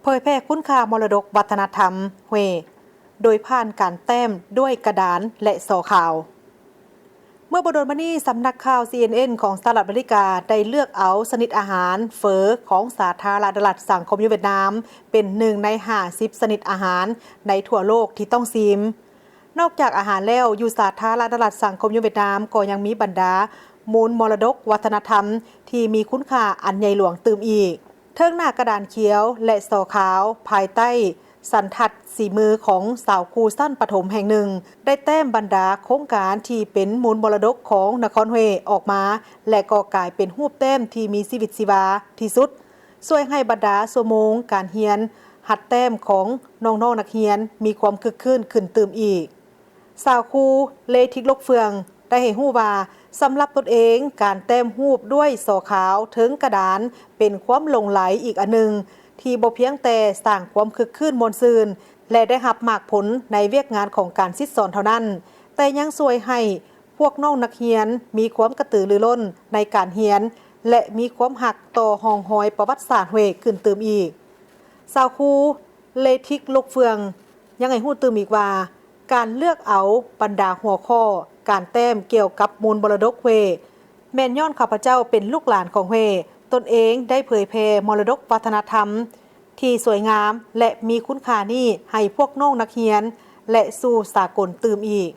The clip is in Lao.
ເຜີຍແຜ່ຄຸນຄ່າມໍລະດົກວັດທະນະທຳເຮ ໂດຍຜ່ານການແຕ້ມດ້ວຍກະດານ ແລະ ສໍຂາວ. ເມື່ອບໍ່ດົນມານີ້, ສຳນັກຂ່າວ ຊີເອັນເອັນ ຂອງສະຫະລັດອາເມລິກາ ໄດ້ເລືອກເອົາຊະນິດອາຫານເຝີຂອງສາທາລະນະລັດສັງຄົມນິຍົມຫວຽດນາມ ເປັນໜຶ່ງໃນຫ້າສິບຊະນິດອາຫານໃນທົ່ວໂລກທີ່ຕ້ອງຊີມ. ນອກຈາກອາຫານແລ້ວ, ຢູ່ສາທາລະນະລັດສັງຄົມນິຍົມຫວຽດນາມ ກໍຍັງມີບັນດາມູນມໍລະດົກວັດທະນະທຳທີ່ມີຄຸນຄ່າອັນໃຫຍ່ຫຼວງຕື່ມອີກ. ເທິງໜ້າກະດານຂຽວ ແລະ ສໍຂາວ ພາຍໃຕ້ສັນທັດສີມືຂອງສາວຄູຊັ້ນປະຖົມແຫ່ງໜຶ່ງ ໄດ້ແຕ້ມບັນດາໂຄງການທີ່ເປັນມູນມໍລະດົກຂອງນະຄອນເຮອອກມາ ແລະ ກໍກາຍເປັນຮູບແຕ້ມທີ່ມີຊີວິດຊີວາທີ່ສຸດ, ຊ່ວຍໃຫ້ບັນດາຊົ່ວໂມງການຮຽນຫັດແຕ້ມຂອງນ້ອງໆນັກຮຽນມີຄວາມຄຶກຄື້ນຂຶ້ນຕື່ມອີກ. ສາວຄູ ເລທິກ ຫຼົກເຟືອງ ໄດ້ໃຫ້ຮູ້ວ່າ ສຳລັບຕົນເອງ, ການແຕ້ມຮູບດ້ວຍສໍຂາວເທິງກະດານ ເປັນຄວາມຫຼົງໄຫຼອີກອັນໜຶ່ງ ທີ່ບໍ່ພຽງແຕ່ສ້າງຄວາມຄຶກຄື້ນມ່ວນຊື່ນ ແລະ ໄດ້ຮັບໝາກຜົນໃນວຽກງານຂອງການສິດສອນເທົ່ານັ້ນ, ແຕ່ຍັງຊ່ວຍໃຫ້ພວກນ້ອງນັກຮຽນມີຄວາມກະຕືລືລົ້ນໃນການຮຽນ ແລະ ມີຄວາມຮັກຕໍ່ຮ່ອງຮອຍປະຫວັດສາດເຮຂຶ້ນຕື່ມອີກ. ສາວຄູ ເລທິກ ຫຼົກເຟືອງ ຍັງໃຫ້ຮູ້ຕື່ມອີກວ່າ ການເລືອກເອົາບັນດາຫົວຂໍ້ການແຕ້ມກ່ຽວກັບມູນມໍລະດົກເຮ ແມ່ນຍ້ອນຂ້າພະເຈົ້າເປັນລູກຫຼານຂອງເຮ, ຕົນເອງໄດ້ເຜີຍແຜ່ມໍລະດົກວັດທະນະທຳທີ່ສວຍງາມ ແລະ ມີຄຸນຄ່ານີ້ໃຫ້ພວກນ້ອງນັກຮຽນ ແລະ ສູ່ສາກົນຕື່ມອີກ.